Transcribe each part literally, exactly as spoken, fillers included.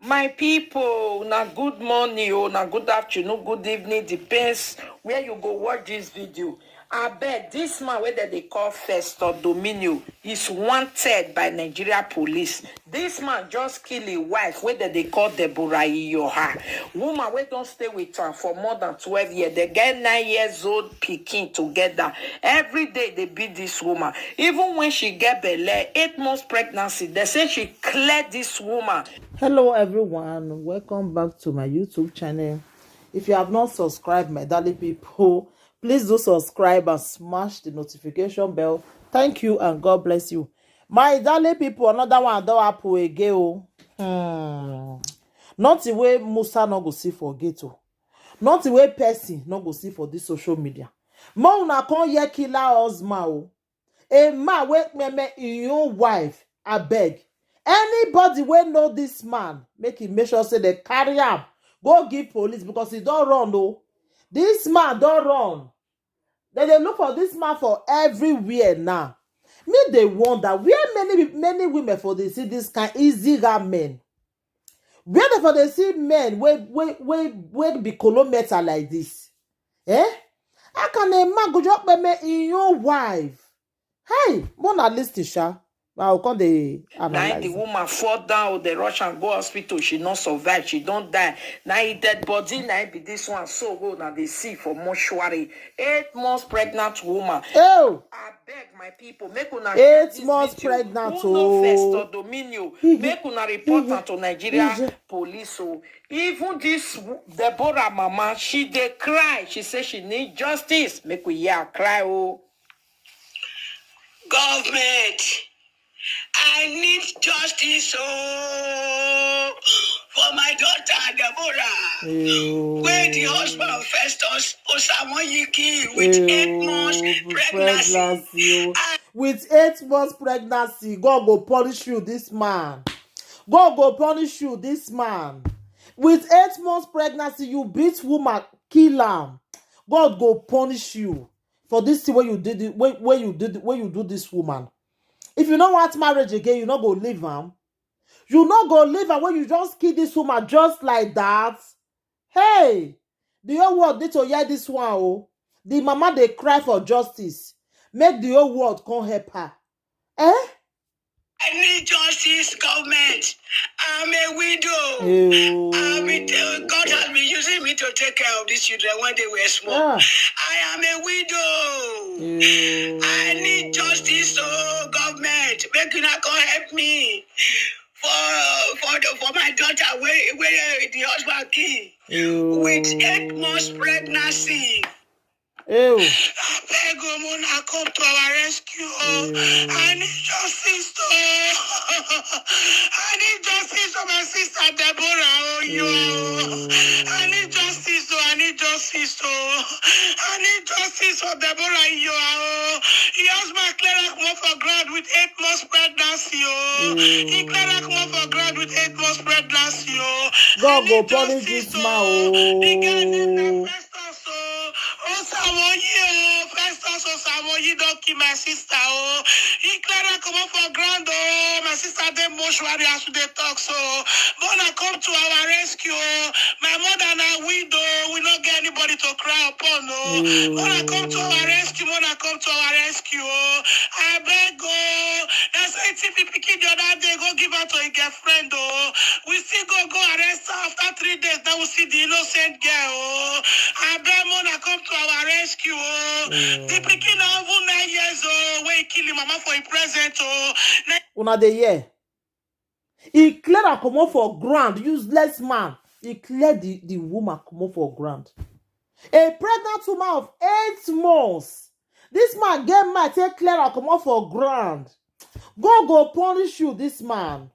My people, na good morning o, na good afternoon, good evening, depends where you go watch this video. Abeg, this man wey dem dey call Festor Domino is wanted by Nigeria police. This man just kill him wife wey dem dey call Deborah Iyoha, woman wey don stay with am for more than twelve years. Dem get nine years old pikin together. Every day dey beat this woman. Even when she get belle, eight months pregnancy, dem say she clear this woman. Hello everyone, welcome back to my YouTube channel. If you have not subscribed, my darling people, please do subscribe and smash the notification bell. Thank you and God bless you. My darling people, another one don happen again o. Hmm. Nothing wey Musa no go see for gate o. Nothing wey person no go see for this social media. Make una come hear killer husband o. A man wey meme im own wife, abeg. Anybody wey know this man, make e make sure say dem carry am go give police because e don run o. This man don run. Dem dey look for this man for everywhere now. Me dey wonder where many many women for dey see this kind easy men. Where dem for dey see men wey wey wey wey be kolo metal like this? Eh? How can a man go just meme im own wife? Hey, make una listen sha. I go come dey analyze. Na im the woman fall down, dem rush am go hospital, she no survive, she don die. Na im dead body, na im be this one so wey una dey see for mortuary. Eight months pregnant woman. Oh! Abeg, my people, make una share this video. Eight months pregnant o. Who know Festor Domino? Make una report am to Nigeria police o. Even this Deborah mama, she dey cry. She say she need justice. Make we hear her cry o. Government, I need justice o, for my daughter Deborah, wey the husband Festus Osamoyiki with eight months pregnancy. With eight months pregnancy, God go punish you, this man. God go punish you, this man. With eight months pregnancy, you beat woman, kill am. God go punish you for this thing wey you did, wey wey you did, wey you do this woman. If you no want marriage again, you no go leave am. You no go leave am when you just kill this woman just like that. Hey, the whole world need to hear this one o. The mama dey cry for justice. Make the whole world come help her. Eh? I need justice, government. I'm a widow. I've been, uh, God has been using me to take care of these children when they were small. Ah. I am a widow. I need justice, oh government. Make una come help me for for the, for my daughter wey wey uh, the husband kill with eight months pregnancy. Ew. Abeg o, make una come to our rescue o. I need justice o. I need justice for my sister Deborah o. You o. I need justice o. I need justice o. I need justice for Deborah. You o. He husband clear am comot for ground with eight months pregnancy o. He clear am comot for ground with eight months pregnancy o. God go punish this man o. The girl name na Festus o. Osamoyi o, Festus Osamoyi don kill my sister o. He clear am comot for ground o. My sister dey mortuary as we dey talk so. Make una come to our rescue o. My mother na widow, we no get anybody to cry upon o. Make una come to our rescue, make una come to our rescue o. Abeg o. Dem say thief pikin the other day go give am to him girlfriend o. We still go go arrest her after three days. Now we see the innocent girl o. Abeg, make una come to our rescue o. The pikin na even nine years old wey kill him mama for him present o. Una dey hear? He clear am comot for ground, useless man. He clear the the woman comot for ground. A pregnant woman of eight months. This man get mind take clear am comot for ground. God go punish you, this man.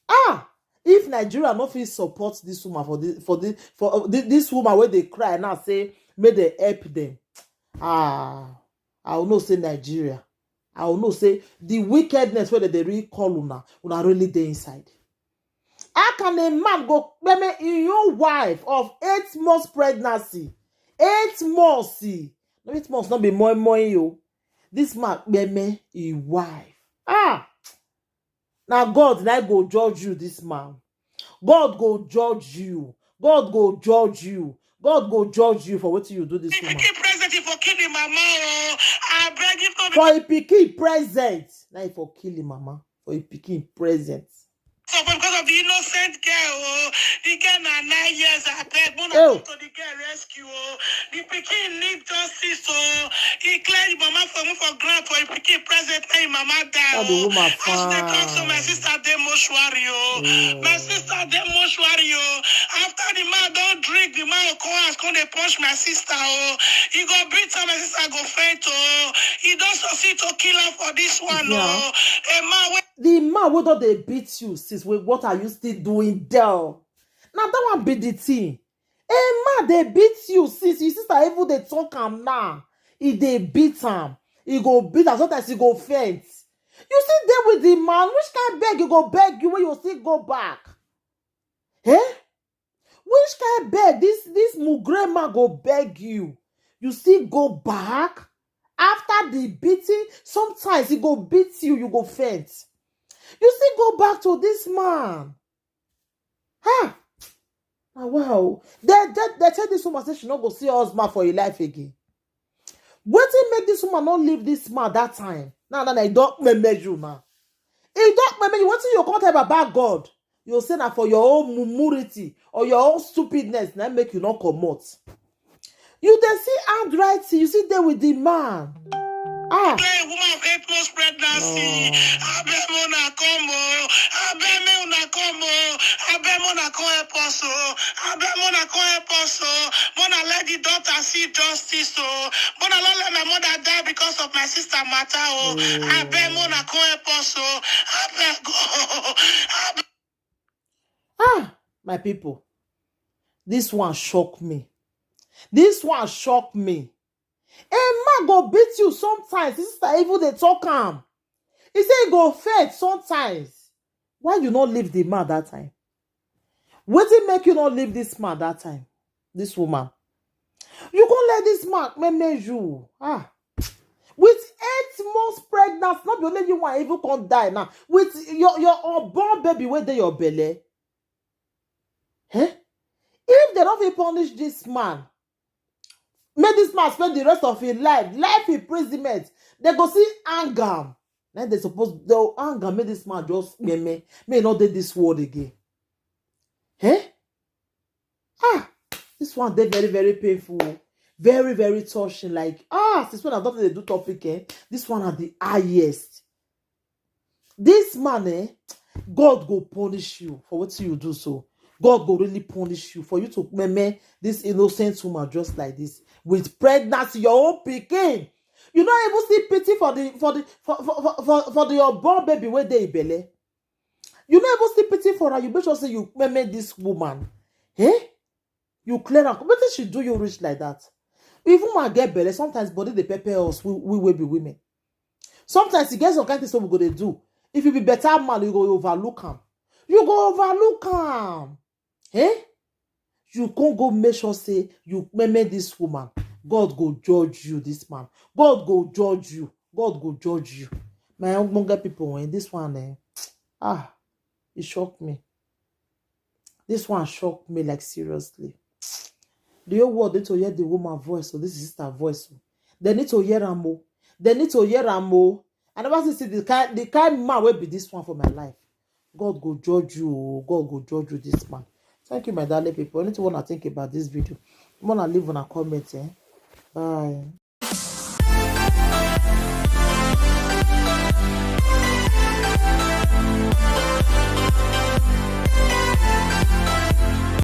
Ah, if Nigeria no fit support this woman for this for this for uh, thi- this woman wey dey cry now say make dem help them. Ah, I will know say Nigeria. I will know say the wickedness wey dem dey really call una, una really dey inside. How can a man go kpeme in your wife of eight months pregnancy? Eight months. Eh. No, eight months not be moi moi o. This man kpeme his wife. Ah, now God na go judge you, this man. God go judge you. God go judge you. God go judge you for wetin you do this woman. Pikin present for kill the mama o. I beg you no be For a pikin present. Na him for kill him mama. For a pikin present. So because of the innocent girl o. The girl na nine years, I beg. Mona Oh. Come to the girl rescue o. The pikin need justice o. He clear the mama for move for ground for a pikin present. Na him mama die That the o. Woman As they come so my fine. Sister dey mortuary o. Oh. My sister dey mortuary o. After the man don drink, the man go come house come dey punch my sister o. He go beat her, my sister go faint o. He don succeed to kill her for this one Yeah. o. A man wey The man wey don dey beat you since, wey, what are you still doing there? Na that one be the thing. A man dey beat you since, your sister even dey talk am now. He dey beat am. He go beat am. Sometimes he go faint. You still dey with the man. Which kind beg he go beg you when you still go back? Eh? Which kind beg this this mugre man go beg you? You still go back after the beating. Sometimes he go beat you, you go faint. You still go back to this man. Ha! Na wow. They, they, they tell this woman say she no go see her husband for her life again. Wetin make this woman not leave this man that time? Now, now, now, he don't meme you now. He don't meme you. Wetin you come tell about God? You say na for your own mumurity or your own stupidness na make you not comot. You dey see handwriting, you see there with the man. Ah. Play woman of eight months pregnancy. Oh. Abeg una come o. Abeg make una come o. Abeg make una come help us o. Abeg make una come help us o. Make una let the daughter see justice o. Make una no let my mother die because of my sister matter o. Oh. Abeg make una come help us o. Abeg o. Abeg. Ah, my people, this one shock me. This one shock me. A man go beat you sometimes. His sister even dey talk am. He say he go faint sometimes. Why you not leave the man that time? Wetin make you not leave this man that time? This woman. You go let this man meme you. Ah. With eight months pregnancy, not be only you one even come die now. With your, your unborn baby wey dey your belly. Eh? If they don't fit punish this man, make this man spend the rest of his life, life imprisonment, they go see anger. Then they suppose they'll anger, make this man just meme, may not dey this world again. Eh? Ah, this one dey very, very painful, very, very touching. Like, ah, since when I don't dey do topic, eh? This one are the highest. This man, eh? God go punish you for what you do so. God go really punish you for you to meme this innocent woman just like this with pregnancy, your own pikin. You not even see pity for the for the for for for, for, for the unborn baby where they belly. You not even see pity for her. You make sure say you meme this woman. Eh? You clear am. Wetin she do you reach like that? If woman get belle, sometimes body dey pepper us. We we will be women. Sometimes you get some kind things we go dey do. If you be better man, you go overlook am. You go overlook am. Eh? You can't go make sure say you meme this woman. God go judge you, this man. God go judge you. God go judge you. My own younger people, when this one, eh, ah, it shocked me. This one shocked me, like, seriously. The whole world need to hear the woman voice, so this is her voice. They need to hear am o. They need to hear am o. I never see the kind the kind man will be this one for my life. God go judge you o. God go judge you, this man. Thank you, my darling people. Anything wanna think about this video? Wanna leave on a comment, eh? Bye.